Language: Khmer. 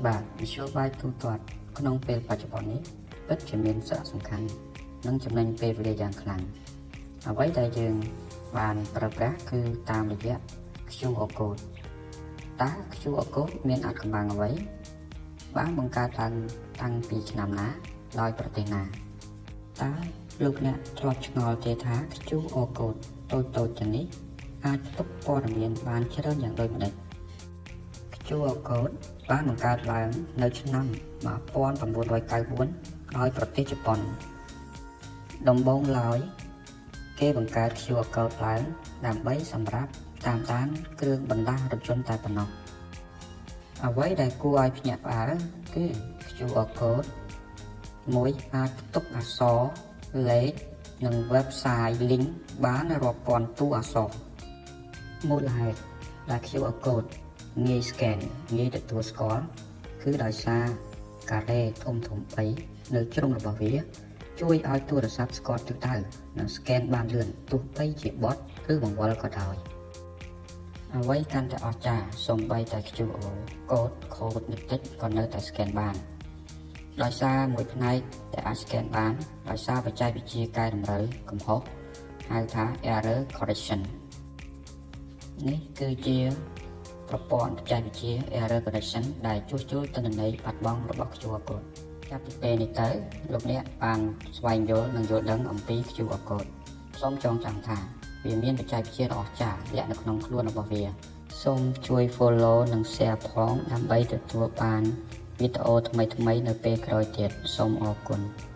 បាទមធ្យោបាយទូទាត់ក្នុងពេលបច្ចុប្បន្ននេះពិតជាមានសារៈសំខាន់និងចំណេញពេលវេលាយ៉ាងខ្លាំងអ្វីដែលយើងបានប្រើប្រាស់គឺតាមរយៈ QR code តើ QR code មានអាថ៌កំបាំងអ្វីបានបង្កើតឡើងតាំងពីឆ្នាំណាដោយប្រទេសណាតើលោកអ្នកធ្លាប់ឆ្ងល់ទេថា QR code តូចៗទាំងនេះអាចផ្ទុកព័ត៌មានបានច្រើនយ៉ាងដូចម្តេច QR code បានបង្កើតឡើងនៅឆ្នាំ1994ដោយប្រទេសជប៉ុនដំបូងឡើយគេបង្កើត QR code ឡើងដើម្បីសម្រាប់តាមដានគ្រឿងបន្លាស់រថយន្តតែប៉ុណ្ណោះអ្វីដែលគួរឲ្យភ្ញាក់ផ្អើលគឺ QR code មួយអាចផ្ទុកអក្សរលេខនិង website link បានរាប់ពាន់តួអក្សរមូលហេតុដែល QR code ងាយ scan ងាយទទួលស្គាល់គឺដោយសារការ៉េធំធំ3នៅជ្រុងរបស់វា ជួយឲ្យទូរស័ព្ទស្គាល់ទិសដៅនិង scan បានលឿនទោះបីជាបត់ឬបង្វិលក៏ដោយអ្វីកាន់តែអស្ចារ្យសូម្បីតែ QR code ខូចបន្តិចក៏នៅតែ scan បានដោយសារមួយផ្នែកដែលអាច scan បានដោយសារបច្ចេកវិទ្យាកែតម្រូវកំហុសហៅថា error correction នេះគឺជាប្រព័ន្ធបច្ចេកវិទ្យា error correction ដែលជួសជុលទិន្នន័យបាត់បង់របស់ QR code ចាប់ពីពេលនេះទៅលោកអ្នកបានស្វែងយល់និងយល់ដឹងអំពី QR code សូមចងចាំថាវាមានបច្ចេកវិទ្យាដ៏អស្ចារ្យលាក់នៅក្នុងខ្លួនរបស់វាសូមជួយ follow និង share ផងដើម្បីទទួលបានវីដេអូថ្មីៗនៅពេលក្រោយទៀតសូមអរគុណ។